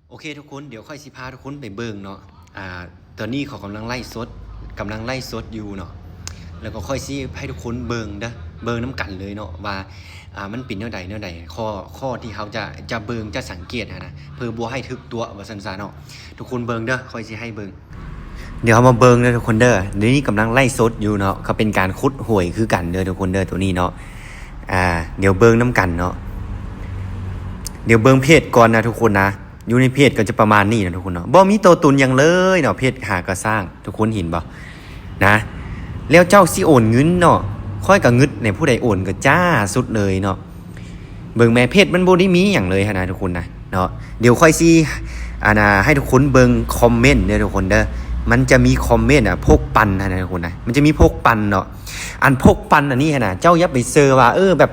ໂອເຄທຸກຄົນ ດຽວຂ້ອຍຊິພາທຸກຄົນໄປເບິ່ງເນາະ. ອາ ຕອນນີ້ເຂົາກຳລັງໄລຟ໌ສົດ ກຳລັງໄລຟ໌ສົດຢູ່ເນາະ ແລ້ວກໍຂ້ອຍຊິໃຫ້ທຸກຄົນເບິ່ງເດີ ເບິ່ງນຳກັນເລີຍເນາະ ວ່າ ອາ ມັນເປັນແນວໃດແນວໃດ ຂໍ້ ຂໍ້ທີ່ເຮົາຈະ ຈະເບິ່ງ ຈະສັງເກດຫັ້ນນະ ເພື່ອບໍ່ໃຫ້ຖືກຕົວະວ່າຊັ້ນຊະເນາະ. ທຸກຄົນເບິ່ງເດີ ຂ້ອຍຊິໃຫ້ເບິ່ງ. ດຽວເຮົາມາເບິ່ງເດີທຸກຄົນເດີ ດຽວນີ້ກຳລັງໄລຟ໌ສົດຢູ່ເນາະ ກໍເປັນການຂຸດຫວຍຄືກັນເດີທຸກຄົນເດີ ໂຕນີ້ເນາະ. ອາ ດຽວເບິ່ງນຳກັນເນາະ ດຽວເບິ່ງເພຈກ່ອນນະທຸກຄົນນະ. ຢູ່ໃນເພຈກໍຈະປະມານນີ້ນະທຸກຄົນເນາະ ບໍ່ມີໂຕຕົນຫຍັງເລີຍເນາະ ເພຈຫາກໍສ້າງ ທຸກຄົນເຫັນບໍ່ນະ? ແລ້ວເຈົ້າຊິໂອນເງິນເນາະ ຂ້ອຍກໍງຶດໃນຜູ້ໃດໂອນກໍຈ້າສຸດເລີຍເນາະ. ເບິ່ງແມ້ ເພຈມັນບໍ່ໄດ້ມີຫຍັງເລີຍຫັ້ນນະທຸກຄົນນະເນາະ. ດຽວຂ້ອຍຊິ ອັນນ່າ ໃຫ້ທຸກຄົນເບິ່ງຄອມເມັນເດີທຸກຄົນເດີ ມັນຈະມີຄອມເມັນອະ ພົກປັ່ນຫັ້ນນະທຸກຄົນນະ ມັນຈະມີພົກປັ່ນເນາະ. ອັນພົກປັ່ນອັນນີ້ຫັ້ນນະ ເຈົ້າຢ່າໄປເຊື່ອວ່າ ເອີ ແບບ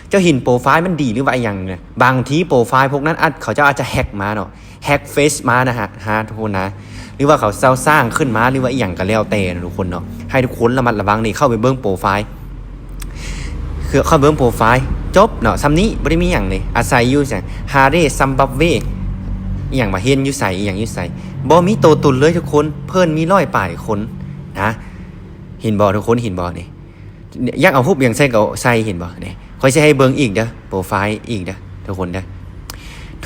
ເຈົ້າເຫັນໂປຣໄຟລ໌ມັນດີ ຫຼືວ່າອີ່ຫຍັງນະ ບາງທີໂປຣໄຟລ໌ພວກນັ້ນອາດ ເຂົາເຈົ້າອາດຈະແຮັກມາເນາະ ແຮັກເຟສມານະ ຫາ ຫາທຸກຄົນນະ ຫຼືວ່າເຂົາເຈົ້າສ້າງຂຶ້ນມາ ຫຼືວ່າອີ່ຫຍັງກໍແລ້ວແຕ່ນະທຸກຄົນເນາະ. ໃຫ້ທຸກຄົນລະມັດລະວັງນີ້ ເຂົ້າໄປເບິ່ງໂປຣໄຟລ໌ ຄືເຂົ້າເບິ່ງໂປຣໄຟລ໌ ຈົບເນາະ ສ່ຳນີ້ ບໍ່ໄດ້ມີຫຍັງເດ. ອາໄສຢູ່ໃສ? ຮາເຣ ຊຳບັບເວ ອີ່ຫຍັງວ່າ ເຮັດຢູ່ໃສ ອີ່ຫຍັງຢູ່ໃສ? ບໍ່ມີໂຕຕົນເລີຍທຸກຄົນ ເພິ່ນມີຮ້ອຍປາຍຄົນນະ. ເຫັນບໍ່ທຸກຄົນ ເຫັນບໍ່ນີ້? ຢາກເອົາຮູບຫຍັງໃສ່ກໍໃສ່ ເຫັນບໍ່ນີ້? ຂ້ອຍຊິໃຫ້ເບິ່ງອີກເດີ ໂປຣໄຟລ໌ອີກເດີ ທຸກຄົນເດີ.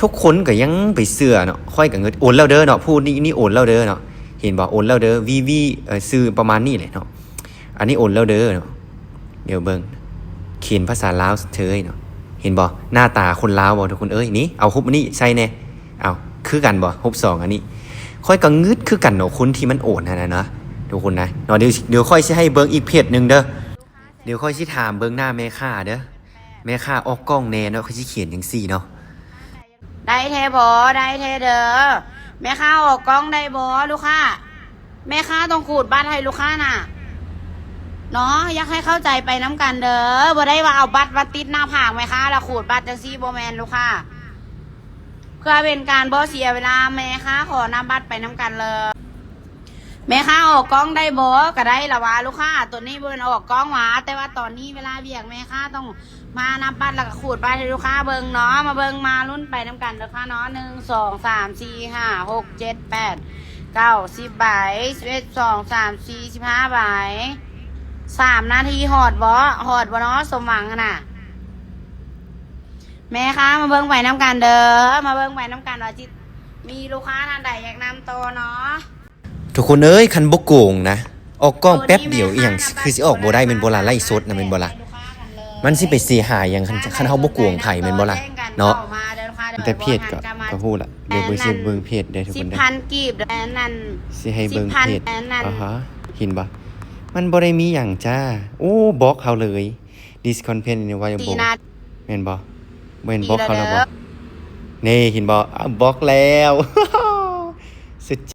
ທຸກຄົນກໍຍັງໄປເຊື່ອເນາະ ຂ້ອຍກໍເງິດ ໂອນແລ້ວເດີເນາະ ຜູ້ນີ້ ນີ້ໂອນແລ້ວເດີເນາະ ເຫັນບໍ່? ໂອນແລ້ວເດີ ວີວີ ເອີ ຊື່ປະມານນີ້ແຫຼະເນາະ. ອັນນີ້ໂອນແລ້ວເດີເນາະ. ດຽວເບິ່ງ ຂຽນພາສາລາວເຊີຍເນາະ ເຫັນບໍ່? ໜ້າຕາຄົນລາວບໍ່ທຸກຄົນເອີຍ? ນີ້ ເອົາຮູບອັນນີ້ໃສ່ແດ່. ເອົາ ຄືກັນບໍ່? ຮູບສອງອັນນີ້ ຂ້ອຍກໍງຶດຄືກັນເນາະ ຄົນທີ່ມັນໂອນຫັ້ນນະ ທຸກຄົນນະເນາະ. ດຽວ ດຽວຂ້ອຍຊິໃຫ້ເບິ່ງອີກເພຈໜຶ່ງເດີ ດຽວຂ້ອຍຊິຖາມເບິ່ງໜ້າແມ່ຄ້າເດີ ແມ່ຄ້າອອກກ້ອງແດ່ເນາະ ຂ້ອຍຊິຂຽນຈັ່ງຊີ້ເນາະ. ໄດ້ແທ້ບໍ່? ໄດ້ແທ້ເດີ ແມ່ຄ້າອອກກ້ອງໄດ້ບໍ່ລູກຄ້າ? ແມ່ຄ້າຕ້ອງຂູດບັດໃຫ້ລູກຄ້ານະເນາະ ຢາກໃຫ້ເຂົ້າໃຈໄປນຳກັນເດີ ບໍ່ໄດ້ວ່າເອົາບັດມາຕິດໜ້າຜາກແມ່ຄ້າ ແລ້ວຂູດບັດຈັ່ງຊີ້ ບໍ່ແມ່ນລູກຄ້າ. ເພື່ອເປັນການບໍ່ເສຍເວລາ ແມ່ຄ້າຂໍນຳບັດໄປນຳກັນເລີຍ. ແມ່ຄ້າອອກກ້ອງໄດ້ບໍ່? ກໍໄດ້ລະຫວາລູກຄ້າ ໂຕນີ້ບໍ່ແມ່ນອອກກ້ອງຫວາ ແຕ່ວ່າຕອນນີ້ເວລາວຽກ ແມ່ຄ້າຕ້ອງມານັບບັດ ແລ້ວກໍຂູດບັດໃຫ້ລູກຄ້າເບິ່ງເນາະ. ມາເບິ່ງມາລຸ້ນໄປນຳກັນເດີຄ່າເນາະ ໜຶ່ງ ສອງ ສາມ ສີ່ ຫ້າ ຫົກ ເຈັດ ແປດ ເກົ້າ ສິບໃບ ສິບເອັດ ສອງ ສາມ ສີ່ ສິບຫ້າໃບ. ສາມນາທີຮອດບໍ່? ຮອດບໍ່ເນາະ ສົມຫວັງຫັ້ນນະ. ແມ່ຄ້າມາເບິ່ງໄປນຳກັນເດີ ມາເບິ່ງໄປນຳກັນວ່າຊິມີລູກຄ້າທ່ານໃດຢາກນຳຕໍ່ເນາະ. ທຸກຄົນເອີຍ ຄັນບໍ່ໂກງນະ ອອກກ້ອງແປັບດຽວອີ່ຫຍັງ ຄືຊິອອກບໍ່ໄດ້ແມ່ນບໍ່ລະ? ໄລຟ໌ສົດນະແມ່ນບໍ່ລະ? ມັນຊິໄປເສຍຫາຍຫຍັງ ຄັນ ຄັນເຮົາບໍ່ໂກງໃຜແມ່ນບໍ່ລະ? ເນາະ ແຕ່ເພຈກໍ ກໍຮູ້ລະ ດຽວເບິ່ງ ຊິເບິ່ງເພຈເດີທຸກຄົນເດີ ສິບພັນກີບ ອັນນັ້ນ ຊິໃຫ້ເບິ່ງເພຈ ອາຮະ ເຫັນບໍ່? ມັນບໍ່ໄດ້ມີຫຍັງຈ້າ ໂອ້ ບລັອກເຮົາເລີຍ This content is available ແມ່ນບໍ່? ແມ່ນບລັອກເຮົາແລ້ວບໍ່? ນີ້ເຫັນບໍ່? ບລັອກແລ້ວ ສຸດ